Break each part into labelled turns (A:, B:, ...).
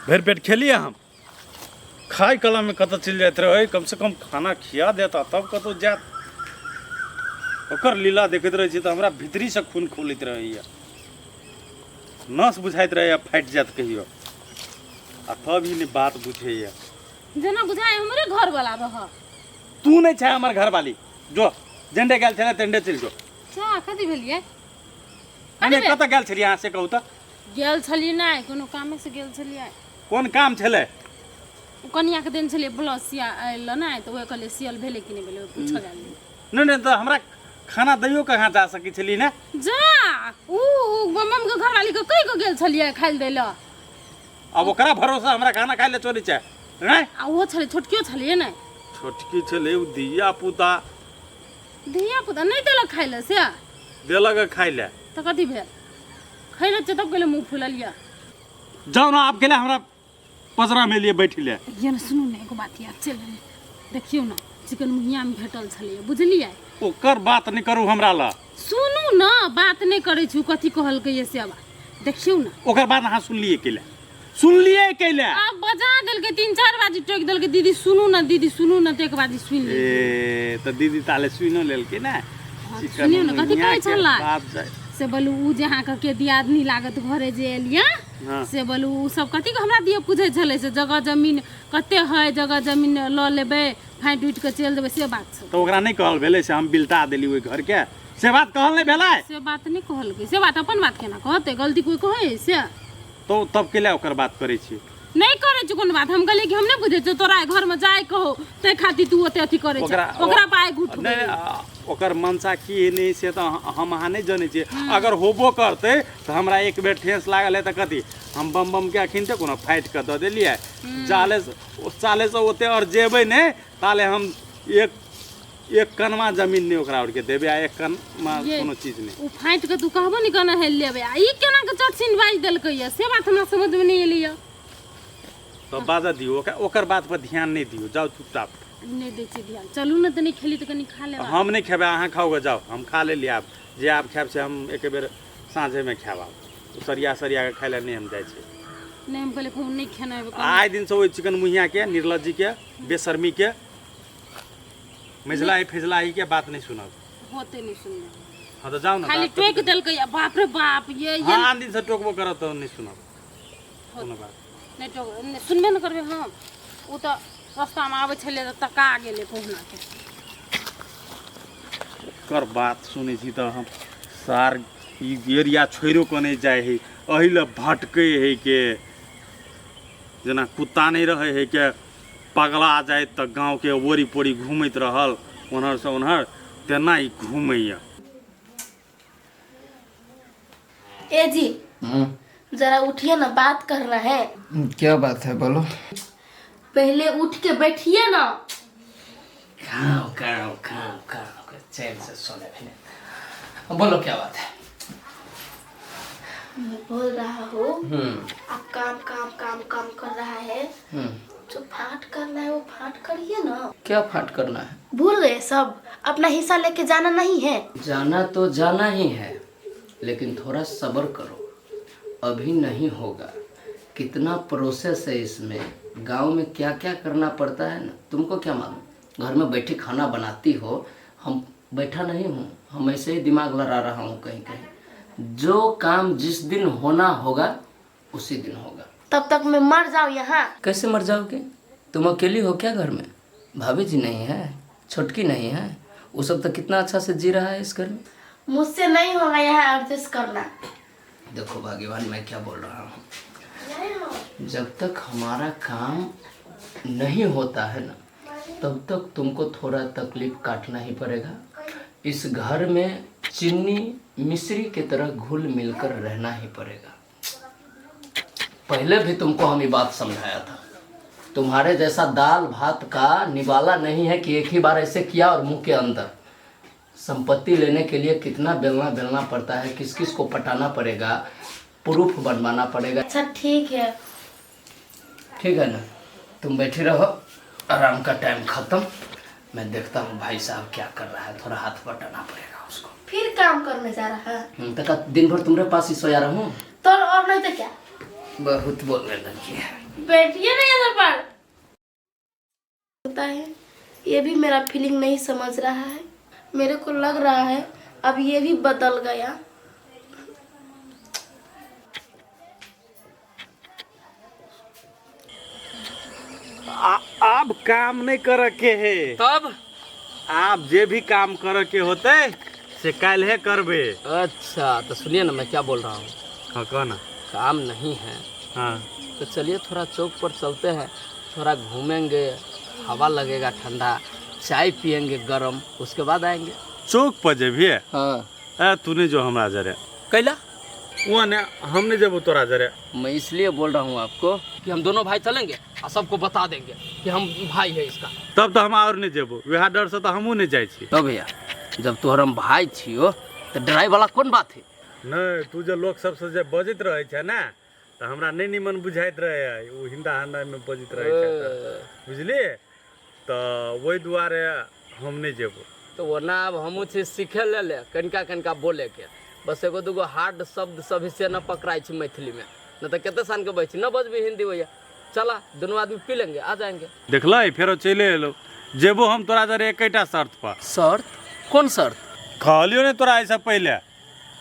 A: भरि पेट खेलियै हम। खाय कलामे कतऽ चलि जाइत रहै, कमसँ कम खाना खिया देता तब कतहु जायत। ओकर लीला देखैत रहै छी तऽ हमरा भीतरीसँ खून खौलैत रहैए, नस बुझाइत रहैए फाटि जायत कहियो, आ तब ई नहि बात बुझैए।
B: जेना बुझाय हमरे घर वाला रह।
A: तू नहि छै हमर घरवाली, जो जेंडे गेल छलै तेंडे चलि जो।
B: चा कथी भेलियै?
A: नहि, कतऽ गेल छलियै अहाँ से कहू तऽ?
B: गेल छलियै नहि, कोनो कामे से गेल छलियै।
A: कोन काम छलै?
B: ओ कनियाके देने छलियै ब्लाउज सिया लए नहि, तऽ ओहे कहलियै सियल भेलै कि नहि भेलै पूछऽ गेल।
A: नहि नहि, तऽ हमरा खाना दैयो कहाँ जा सकै छली ने?
B: जा उ मम के घरवाली के कहि के गेल छलियै खाइ लए दै लए।
A: आब ओकरा भरोसा हमरा खाना खाइ लए चलै छै नहि?
B: आ ओहो छलै, छोटकियो छलियै ने।
A: छोटकी छलै ओ धिया पुता।
B: धिया पुता नहि देलक खाइ लए? से
A: देलक खाइ लए।
B: तऽ कथी भेल? खैले छै तब गेलै मुँह फुलल यऽ।
A: जाउ ने आब गेलै हमरा पजरा में लिए बैठ ले।
B: ये ने सुनू ने एगो बात यार, चलि एलै। देखियौ ने चिकन मुहियामे भेटल छलैए बुझलियै?
A: ओकर बात नहि करू हमरा लए।
B: सुनू ने, बात नहि करै छी, ओ कथी कहलकै ये से बात देखियौ ने।
A: ओकर बात अहाँ सुनलियै कैले? सुनलियै कैले?
B: आब बजा देलकै 3-4 बाजी टोकि देलकै, दीदी सुनू ने, दीदी सुनू ने, तऽ एक बाजी सुनि लेलियै।
A: ए तऽ दीदी ताले सुनियो लेलकै ने।
B: चिकन सुनियौ ने कथी कहै छलै से। बोलू ओ जे अहाँके के दियादनी लागत घरे जे एलियै से बोलू ओ सब कथी हमरा दिअ पूछै छलै से जगह जमीन कते है, जगह जमीन लऽ लेबै, फाँटि उठि कऽ चलि देबै, से बात छै।
A: तऽ ओकरा नहि कहल भेलै से हम बिलटा देली ओहि घरके, से बात कहल नहि भेलै?
B: से बात नहि कहलकै, से बात अपन बात केना कहतै? गलती कोइ कहै है से?
A: तो तब के लिए ओकर बात करै छी?
B: नहि करै छी कोनो बात। हम कहलियै कि हम नहि बुझै छियै तोरा घरमे जाय कहो ताहि खातिर तू ओते अथी करै छै, ओकरा पाइ घुट
A: नहि। ओकर मनसा की है नहि से तऽ हम अहाँ नहि जनै छियै। अगर होबो करतै तऽ हमरा एक बेर ठेस लागल है तऽ कथी हम बम बम के अखन तऽ कोनो फाटि कऽ दऽ देलियै। जाले चाले से ओते आओर जेबै नहि ताले हम एक एक कनमा जमीन नहि ओकरा आरके देबै, आ एक कनमा कोनो चीज नहि।
B: ओ फाटि कऽ तू कहबो नहि केना हेल लेबै, आ ई केना कऽ चटसिन बाजि देलकै यऽ से बात हमरा समझमे नहि एलै यऽ।
A: तऽ बाजऽ दियौ ओकरा, ओकर बात पर ध्यान नहि दियौ, जाउ चुपचाप।
B: नहि दै छियै ध्यान, चलू ने तऽ नहि खेली तऽ कनि खा लेब।
A: हम नहि खेबै, अहाँ खाउ गऽ जाउ, हम खा लेलियै। आब जे आब खायब से हम एके बेर साँझेमे खायब। आब सरिया सरिया कऽ खाय लए नहि हम जाइ छी।
B: नहि, हम कहलियै कहूँ नहि खेनाइ।
A: आइ दिनसँ ओहि चिकन मुहियाके, निर्लज्जीके, बेशर्मीके, मझिलाही फैजलाही के बात नहीं सुनब।
B: होते नहीं सुनब।
A: हाँ तो जाओ ना।
B: खाली टोक देलकै, बाप रे बाप। ये
A: हाँ, आन दिन से टोकबो करत तो नहीं सुनब कोनो बात।
B: नहीं टोक, सुनबे न करबे हम। ओ तऽ रास्तामे आबै छलै तऽ तका गेलै कहुना के।
A: कर बात सुनै छी तऽ हम सार ई एरिया छोड़ियो कऽ नहि जाइ है, एहि लए भटकै है के जेना कुत्ता नहि रहै है के पगला जाइत तऽ गाँवके ओरी पोरी घुमैत रहल ओन्हरसँ ओन्हर, तेना ई घुमैए।
C: ए जी, जरा उठिए ना, बात करना है।
D: क्या बात है, बोलो।
C: पहले उठ के बैठिए ना।
D: खाओ खाओ खाओ खाओ, चैन से सोने भी। बोलो क्या बात है?
C: मैं बोल रहा हूँ, आप काम काम काम काम कर रहा है, जो फाट करना है वो फाट करिए ना।
D: क्या फाट करना है?
C: भूल गए सब? अपना हिस्सा लेके जाना नहीं है?
D: जाना तो जाना ही है, लेकिन थोड़ा सब्र करो, अभी नहीं होगा। कितना प्रोसेस है इसमें, गांव में क्या क्या करना पड़ता है ना, तुमको क्या मालूम। घर में बैठी खाना बनाती हो, हम बैठा नहीं हूँ, हम ऐसे ही दिमाग लड़ा रहा हूँ कहीं कहीं। जो काम जिस दिन होना होगा उसी दिन होगा।
C: तब तक मैं मर जाऊँ यहाँ?
D: कैसे मर जाओगे? तुम अकेली हो क्या घर में? भाभी जी नहीं है, छोटकी नहीं है, वो सब तो कितना अच्छा से जी रहा है इस घर में।
C: मुझसे नहीं होगा यहाँ एडजस्ट करना।
D: देखो भाग्यवान, मैं क्या बोल रहा हूँ, जब तक हमारा काम नहीं होता है ना तब तक तुमको थोड़ा तकलीफ काटना ही पड़ेगा। इस घर में चीनी मिश्री की तरह घुल मिलकर रहना ही पड़ेगा। पहले भी तुमको हम ये बात समझाया था, तुम्हारे जैसा दाल भात का निवाला नहीं है कि एक ही बार ऐसे किया और मुंह के अंदर। संपत्ति लेने के लिए कितना बेलना बेलना पड़ता है, किस किस को पटाना पड़ेगा, प्रूफ बनवाना पड़ेगा।
C: अच्छा ठीक है।
D: ठीक है ना, तुम बैठे रहो, आराम का टाइम खत्म। मैं देखता हूँ भाई साहब क्या कर रहा है, थोड़ा हाथ बटाना पड़ेगा उसको।
C: फिर काम करने जा रहा है?
D: तक दिन भर तुम्हारे पास ही सोया रहूँ
C: तो और नहीं तो क्या।
D: बहुत बोलने लगी है।
C: बैठिए ना इधर पर। होता है ये भी मेरा फीलिंग नहीं समझ रहा है। मेरे को लग रहा है अब ये भी बदल गया।
A: आब काम नहीं करे के है।
D: तब
A: आप जे भी काम करे के होते से काल्हे करबे।
D: अच्छा तो सुनिए ना, मैं क्या बोल रहा हूँ।
A: हाँ कह ना।
D: काम नहीं है
A: हाँ
D: तो चलिए थोड़ा चौक पर चलते हैं, थोड़ा घूमेंगे, हवा लगेगा ठंडा, चाय पियेंगे गरम, उसके बाद आएंगे।
A: चौक पर जेबी?
D: हाँ।
A: ए तू नहीं जो हमरा जरे।
D: कैला?
A: वो ने हम नहीं जेबो तोरा जरे।
D: मैं इसलिए बोल रहा हूँ आपको कि हम दोनों भाई चलेंगे और सबको बता देंगे कि हम भाई है इसका।
A: तब तो हम और नहीं जेबो, वह डर से तो हमहूँ नहीं जाइ छी।
D: तो भैया जब तोहर हम भाई छियो तो डराई वाला कौन बात है?
A: नहीं, तू जे लोग सबसे जे बजैत रहे छै ना तो हमरा नहीं निमन बुझाइत रहे है, ओ हिंदा हंदा में बजैत रहे छै, बुझलिए? तो वही दुआरे हम नहीं जेबो।
D: तो वरना अब हमहूँ छी सीखे ले ले कनिका कनिका बोले के, बस एगो दूगो हार्ड शब्द सब से न पकड़ाई छी मैथिली में, न तो कते सान के बजै छी, न बजबी हिंदी भैया। चला दोनों आदमी पी लेंगे, आ जाएंगे।
A: देखलै फेरो चले एलो। जेबो हम तोरा जरे एकेटा शर्त पर।
D: शर्त? कौन शर्त?
A: कहलियो ने तोरा ऐसा पहले,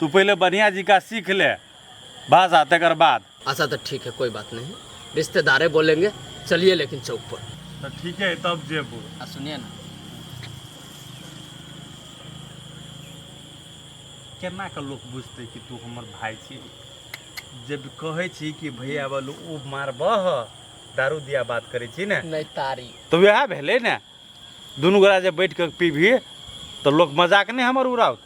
A: तू पहले बढ़िया जी का सीख ले भाषा तकर बाद।
D: अच्छा तो ठीक है, कोई बात नहीं, रिश्तेदारे बोलेंगे चलिए लेकिन चौक पर।
A: तो ठीक है तब जेबो।
D: आ सुनिए ना,
A: केना के लोग बुझते कि तू हमर भाई छी? जब कहै छी कि भैया बोलू ओ मारबह दारू दिया बात करै छी ने,
D: नहीं तारी
A: तो वएह भेलै ने। दुनू गोरा जे बैठ के पीबी तो लोग मजाक नहीं हमर उड़ाउत।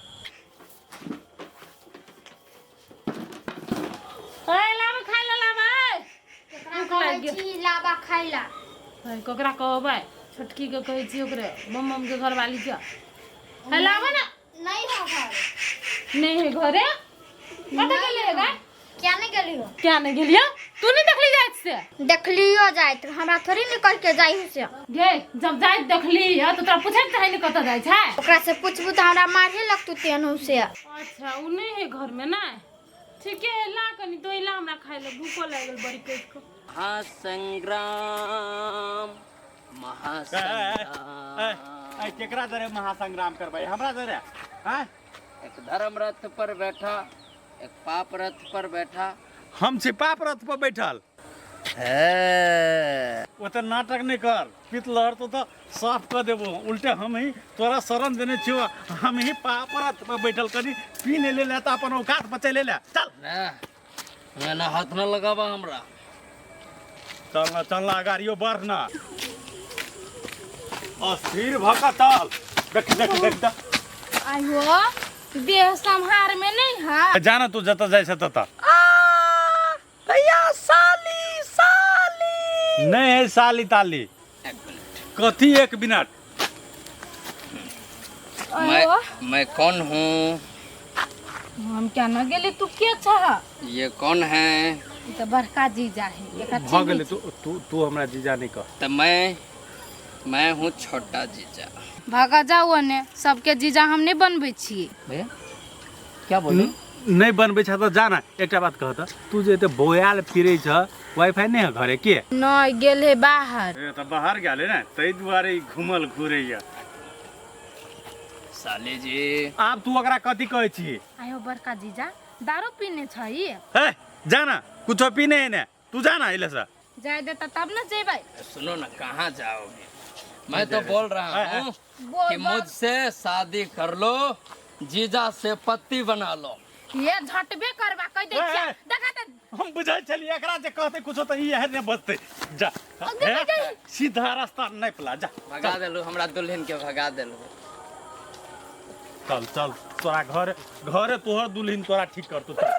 C: लाबा खाइला।
B: ककरा कहबै? छोटकी के कहै छी, ओकरे बम बम के घरवाली के। हे लाबा ना।
C: नहीं है घर।
B: नहीं है घरे? कतऽ गेलै गे?
C: क्या नहीं गेली हो?
B: क्या नहीं गेलियो? तू नहीं देखली जाइत से?
C: देखलियो जाइत, हमरा थोड़ी निकल के जाइ से।
B: गे जब जाइत देखली तो तोरा पूछे चाही ने कतऽ जाइ छै?
C: ओकरा से पूछबू तो हमरा मारे लगतू तेनहु से।
B: अच्छा उ नहीं है घर में ना? ठीक है ला कनी तो ला हमरा खाइ ले, भूखो लागल बड़ी कहि के।
D: महासंग्राम महासंग्राम।
A: केकरा जरे महासंग्राम करबै? हमरा जरे? हैं?
D: एक धर्म रथ पर बैठा, एक पाप रथ पर बैठा।
A: हम छी पाप रथ पर बैठल। ओते नाटक नहीं कर, पित लहर तो साफ कर देबो। उल्टे हम ही तोरा शरण देने छियो, हम ही पाप रथ पर बैठल। कनी पी नहीं ले ले तो अपन औकात बचे ले ले। चल
D: ना ना हाथ न लगाबा हमरा।
A: चल ना चल ना, गाड़ियो बढ़ ना, अस्थिर भऽ कऽ चल। देख देख देख देख।
B: आयो देह संहार में नहीं है।
A: जाना तू जतऽ जाइ छ ततऽ।
D: भैया साली साली
A: नहीं है साली ताली।
D: एक मिनट।
A: कथी एक मिनट?
D: मैं कौन हूँ?
B: हम क्या न गेली, तू के छह?
D: ये कौन है?
B: ई तो बड़का जीजा है, एकरा
A: भऽ गेलै। तू तू तू हमरा जीजा नहीं कह।
D: तो मैं हूँ छोटा जीजा।
B: भागा जाओ ने, सबके जीजा हम नहीं बनबै छियै।
D: भैया क्या बोले?
A: नहीं बनबै छ तो जाना। एकटा बात कहत, तू जे एते बौआल फिरै छ, वाईफाई नहीं है घरे के?
B: नहीं गेल है बाहर।
A: ए त बाहर गेल है ने, तै दुआरे ई घुमल घुरैया।
D: साले जी
A: आब तू ओकरा कथी कहै छी?
B: आयो बड़का जीजा दारू पीने छ ई।
A: हे जाना, कुछो पीने है ने, तू जाना इले से।
B: जाय देता तब न जेबै।
D: सुनो ना, कहाँ जाओगे? मैं तो बोल रहा हूँ कि मुझसे शादी कर लो, जीजा से पति बना लो।
B: ये झटबे करबा कह दै छियै। देखा त
A: हम बुझै छलियै एकरा जे कहते कुछो त ई एहन ने बजतै। जा सीधा रास्ता नहीं पला, जा
D: भगा देलू हमरा दुल्हन के, भगा देलू।
A: चल चल तोरा घर घरे तोहर दुल्हन तोरा ठीक करतौ। चल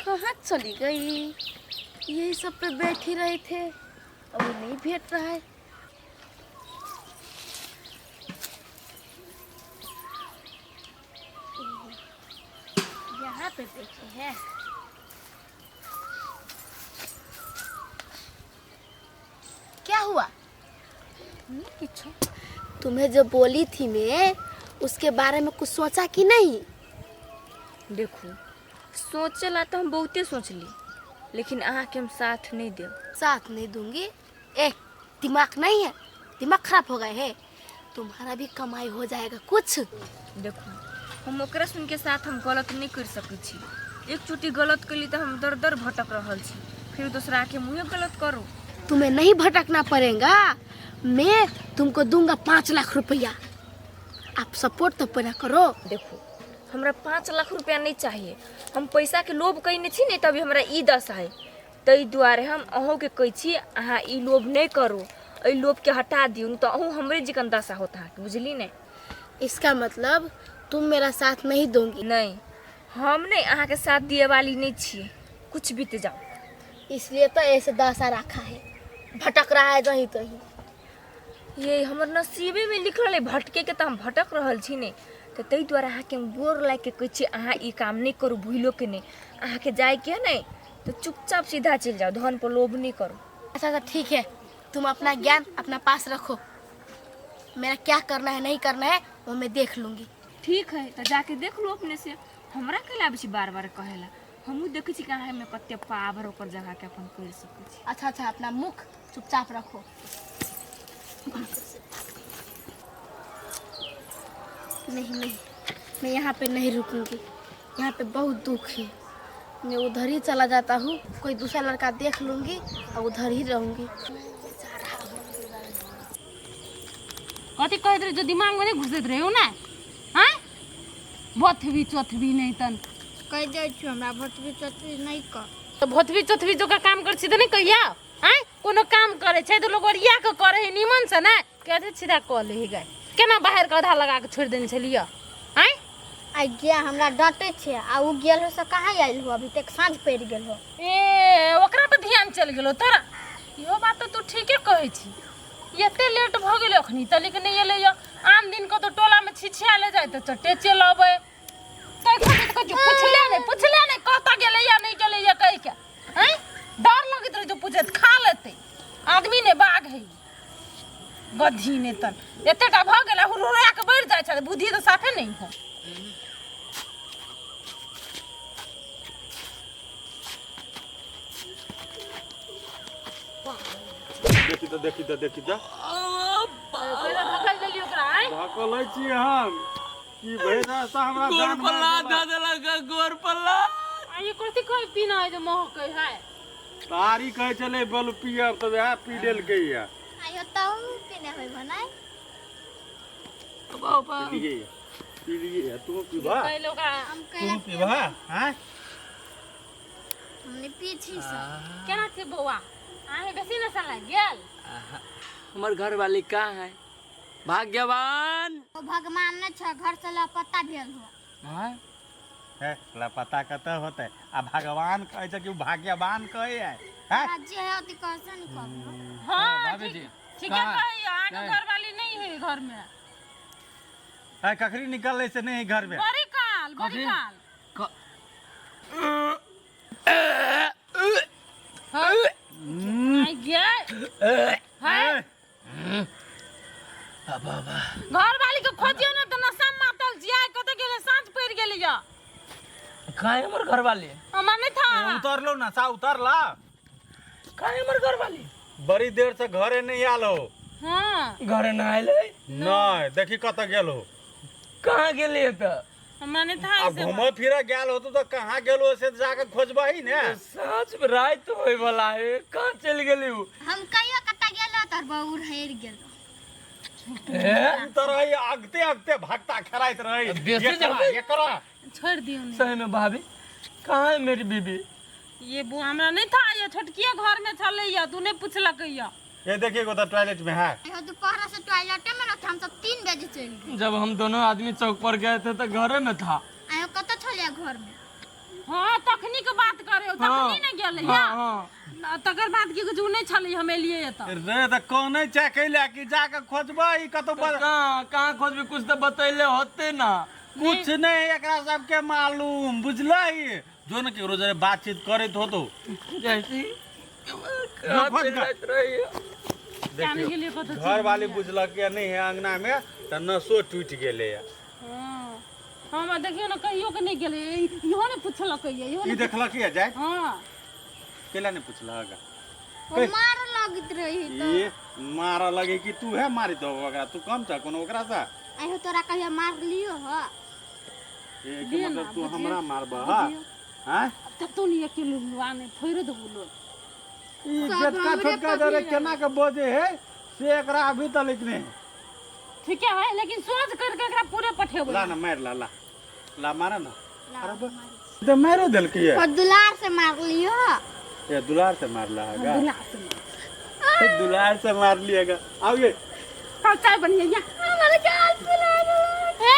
C: कहाँ चली गई? यही सब पे बैठी रहे थे, अब नहीं भेट रहा है। यहाँ पे बैठे हैं। क्या हुआ?
B: किछु।
C: तुम्हें जो बोली थी मैं, उसके बारे में कुछ सोचा कि नहीं?
E: देखू, सोचला तऽ हम बहुते सोचली, लेकिन अहाँके हम साथ नहि देब।
C: साथ नहीं दूंगी? ए, दिमाग नहीं है? दिमाग खराब हो गए है? तुम्हारा भी कमाई हो जाएगा कुछ।
E: देखू, हम ओकरा सुनके साथ हम गलत नहि करि सकै छी। एक चोटी गलत कली तऽ हम दर दर भटक रहल छी, फिर दोसराके मुँहे गलत करू।
C: तुम्हें नहीं भटकना पड़ेगा, मैं तुमको दूंगा 5 लाख रुपया, आप सपोर्ट तो पूरा करो।
E: देखू, हमरा 5 लाख रुपया नहीं चाहिए, हम पैसा के लोभ कयने छी ने, तभी हमरा ई दशा है। ताहि दुआरे हम अहूँके कहै छी, अहाँ ई लोभ नहि करू, एहि लोभके हटा दियौ, नहि तऽ अहूँ हमरे जकाँ दशा होत अहाँके, बुझली ने?
C: इसका मतलब तुम मेरा साथ नहीं दोगी?
E: नहीं, हम नहीं अहाँके साथ दिए वाली नहीं छी, कुछ बीत जाओ।
C: इसलिए तो ऐसे दशा रखा है, भटक रहा है जहीं तहीं।
E: ये हमर नसीबे में लिखल है भटके के, तऽ हम भटक रहल छी ने, तऽ ताहि दुआरे अहाँके हम गोर लागि के कहै छी, अहाँ ई काम नहि करू, भूलो के नहि। अहाँके जायके है ने तऽ चुपचाप सीधा चलि जाउ, धन पर लोभ नहि करू।
C: अच्छा अच्छा ठीक है, तुम अपना ज्ञान अपना पास रखो, मेरा क्या करना है नहीं करना है वो मैं देख लूंगी।
E: ठीक है, तऽ जाके देख लू अपने से, हमरा कैला आबै छी बार बार कहेला? हमहूँ देखै छी कि अहाँमे कते पावर ओकर जगहके अपन करि सकै छी।
C: अच्छा अच्छा, अपना मुख चुपचाप रखो। नहीं नहीं, मैं यहाँ पे नहीं रुकूंगी, यहाँ पे बहुत दुख है, मैं उधर ही चला जाता हूँ, कोई दूसरा लड़का देख लूंगी और उधर ही रहूंगी।
B: कथी कहैत रहे जो दिमागमे नहि घुसैत रहे ने? आँय, भथबी चोथबी नहि तन
F: कहि दै छी हमरा भतबी चतबी नहि कर।
B: तऽ भथबी चोथबी जकाँ काम करै छी तऽ नहि कहिया? आँय, कोनो काम करै छै तऽ लोक ओरिया कऽ करै है निमन से ने, कहै सीधा कऽ ले हे गाय, केना बाहर के आधा लगा कऽ छोड़ि देने छलियै? आँय,
F: आइ गे हमरा डाँटै छै, आ ओ गेल हो से कहाँ आयल हो, अभी तक साँझ पड़ि गेल हो।
B: ए, ओकरा पर ध्यान चलि गेलो तोरा? इहो बात तऽ तू ठीके कहै छी, एते लेट भऽ गेलै अखनी तलिक नहि एलैया। आन दिन कतौ टोलामे छिछिया ले जाइ तऽ चटे चलि अबै, तै खातिर तऽ कहै छियौ, पुछले नहि, पुछले नहि कतऽ गेलैया नहि गेलैया कहि के। आँय, डर लगैत रहै छै पुछैत, खा लेतै आदमी नहि बाघ है गधी नहि तन, एतेटा भऽ गेल हुरहुरा कऽ बढ़ि जाइ छै, बुद्धि तऽ साफे नहि हो।
A: देखी तऽ, देखी तऽ, देखी तऽ।
B: पहिले धकेल देलियै ओकरा, आँय?
A: धकलै छी हम की भरि रास्ता हमरा
D: गोर
A: जान
D: पल्ला
A: मारि
D: धऽ
A: देलक।
D: देलक गोर पल्ला।
B: आ ई कथी कहै पीना है जे महकै है?
A: तारी कहै छलै बल पियब तऽ वएह पी लेलकै या।
F: आइयो तहु पीने होय बनाय।
A: पीलियै या, पीलियै या, तू पीबा?
B: पहिले ओकरा
F: हम
A: तू
F: कैला
A: पीबा? आँय,
F: हमने पी छी सब।
B: केना छै बौआ, अहाँ बेसी नशा लागि गेल?
D: हमर घर वाली कहाँ है भाग्यवान?
F: ओ भगवान नहि छ, घर से लापता भेल हो।
D: हाँ?
A: हे, लापता कतऽ होतै? आ भगवान कहै छै कि ओ भाग्यवान कहै है, हैं?
F: जे है अति कैसे नहीं कहबो।
B: हाँ,
D: भाभी
B: ठीक
D: जी,
B: ठीके
D: कहाँ?
B: कहैया, अहाँके
D: नहीं।
B: घरवाली नहीं है घर में।
A: है, कखरी निकललै से नहीं घर में?
B: बड़ी काल, बड़ी
D: कथी?
B: काल। आई गे है, घर वाली के खोजियो ने तऽ नशा में मातल जिया कतऽ गेलै, साँझ पड़ि गेलै या।
D: कहाँ है हमर घर वाली?
B: हमरा नहि था।
A: उतरलो नशा उतरला।
D: कहाँ है हमर घर वाली?
A: बड़ी देर से घरे नहीं आयल हो।
B: हाँ,
D: घरे ना आयल है?
A: नहीं, देखी कतऽ गेल हो।
D: कहाँ गेलियै तऽ?
B: हमरा नहि था।
A: आ घूमऽ फिरऽ गेल हो तो कहाँ गेल हो से जाके खोजबही ने।
D: साँझ में राति होय वाला है, कहाँ चलि गेली उ?
F: हम कहियो कतऽ गेल तर बौर हेर गेल।
D: ए?
A: तऽ रही अगते अगते भगता खेलाइत रही।
D: बेसी
A: एकरा
D: जल्दी।
A: एकरा
B: छोड़ि दियौ ने।
D: सही में भाभी, कहाँ है मेरी बीबी?
B: ये बुआ हमरा नहीं था, ये छोटकिए घर में छलै या, तू नहीं पुछलक या।
A: ये देखिए गोता टॉयलेट में है।
F: आइयो दोपहर से टॉयलेटे में रहते, हम सब 3 बजे चलि गेल।
D: जब हम दोनों आदमी चौक पर गए थे तो घरे में था।
F: आइयो कतऽ छलियै घर में?
B: हाँ, तखनी के बात करे हो, तखनी ने गेलै या।
D: हाँ।
B: तकर बाद की कहै छै, उ नहि छलै, हम एलियै एतऽ।
A: रे तऽ कौने छै कैला कि जाके खोजबही कतौ
D: कहाँ कहाँ खोजबी? कुछ तो बतैले होते ना।
A: कुछ नहीं एकरा सबके मालूम, बुझलही? जो ने केकरो जरे बातचीत करैत होतो।
D: जैसी
A: जो खोज
D: चलि
A: कऽ।
D: जाइत रही।
B: जाने
A: देखियौ,
B: गेलियै कतऽ।
A: घर वाली बुझलक या नहीं है अंगना में तऽ नसो टूटि गेलै।
B: हम देखियौ ने कहियो के नहि गेलै, इहो ने पुछलकै इहो
A: ई
B: ने।
A: देखलक ये जाय?
B: हँ।
A: केला नहि पुछलक?
F: ओ मार लगैत रही।
A: ये मारऽ लगे कि तू है मारि दो ओकरा, तू कम छ कोनो ओकरा से?
F: अहो तोरा कहिया मार लियो ह?
A: ए के मतलब तू हमरा मारबह? हाँ।
B: तब तो नहीं अकेले लुआ नहीं फोड़ो देबू लोग।
A: ई जेटका छोटका जरे केना के बजे है से एकरा अभी तक नहीं।
B: ठीक है, लेकिन सोच करके एकरा पूरे पठेबै।
A: ला ना मार, ला ला ला मारा ना। अरे बा तो मारो देलकी है।
F: और दुलार से मार लियो ह।
A: ये दुलार से मारला है गा?
B: दुलार से मार।
A: दुलार से मार लिएगा, आओ ये।
B: खाओ, चाय बनिए या
F: हमारे गाल फुला देलक।
B: ए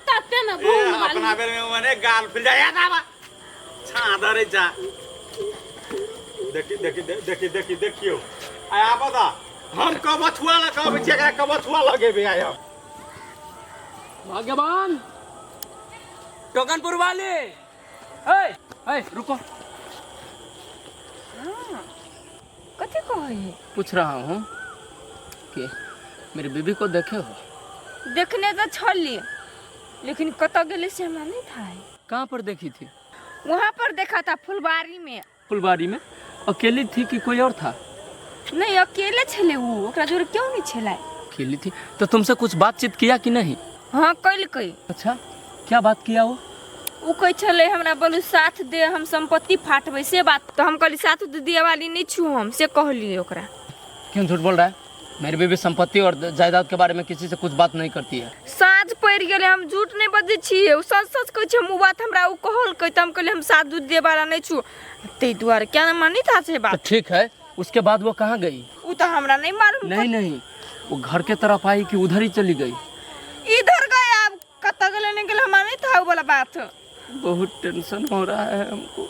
B: तते न
A: ए,
B: भूल वाली।
A: अपना बेर में मने गाल फुल जाए ना छा धरे जा। देखी देखी देखी देखी देखियो आया बता हम कबछुआ लगाबै छियै, एकरा कबछुआ लगेबै आइ हम।
D: भाग्यवान टोकनपुर वाले, ए ए रुको।
E: कथी कहै है?
D: पूछ रहा हूँ कि मेरी बीबी को देखे हो?
E: देखने तऽ छली, लेकिन कतऽ गेलै से हमरा नहीं था।
D: कहाँ पर देखी थी?
E: वहाँ पर देखा था, फुलबाड़ी में।
D: फुलबाड़ी में अकेली थी कि कोई और था?
E: नहीं, अकेले छले उ, ओकरा जोरे क्यों नहीं छलै।
D: अकेली थी तो तुमसे कुछ बातचीत किया कि नहीं?
E: हाँ, कैलकै।
D: अच्छा, क्या बात किया वो?
E: उ कहै छलै हमरा बोलू साथ दे, हम संपत्ति फाटबै से बात। तऽ हम कहली साथ दिए वाली नहीं छु हम, से कहलियै ओकरा।
D: क्यों झूठ बोल रहा है? मेरी बीबी संपत्ति और जायदाद के बारे में किसी से कुछ बात नहीं करती है।
E: साँझ पड़ि गेलै, हम झूठ नहि बजै छियै, ओ सच सच कहै छियै हम। ओ बात हमरा ओ कहलकै तऽ हम कहलियै हम साथ दूध दिए वाला नहीं छु, ताहि दुआरे क्या हमरा नहीं था से
D: तो
E: बात।
D: ठीक है, उसके बाद वो कहाँ गई?
E: उ तऽ हमरा नहीं मालूम।
D: नहीं नहीं, वो घर के तरफ आई कि उधर ही चली गई?
E: इधर गए, आब कतऽ गेलै नहि गेलै हमरा नहीं था उ वाला बात।
D: बहुत टेंशन हो रहा है हमको।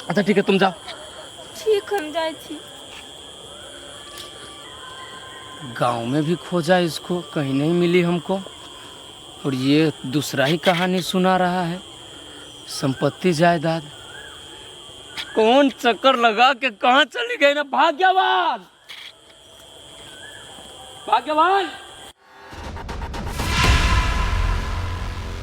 D: अच्छा ठीक है, तुम जाओ।
E: ठीक, हम जाइ छी।
D: गांव में भी खोजा इसको, कहीं नहीं मिली हमको, और ये दूसरा ही कहानी सुना रहा है, संपत्ति जायदाद। कौन चक्कर लगा के कहाँ चली गई ना? भाग्यवान, भाग्यवान।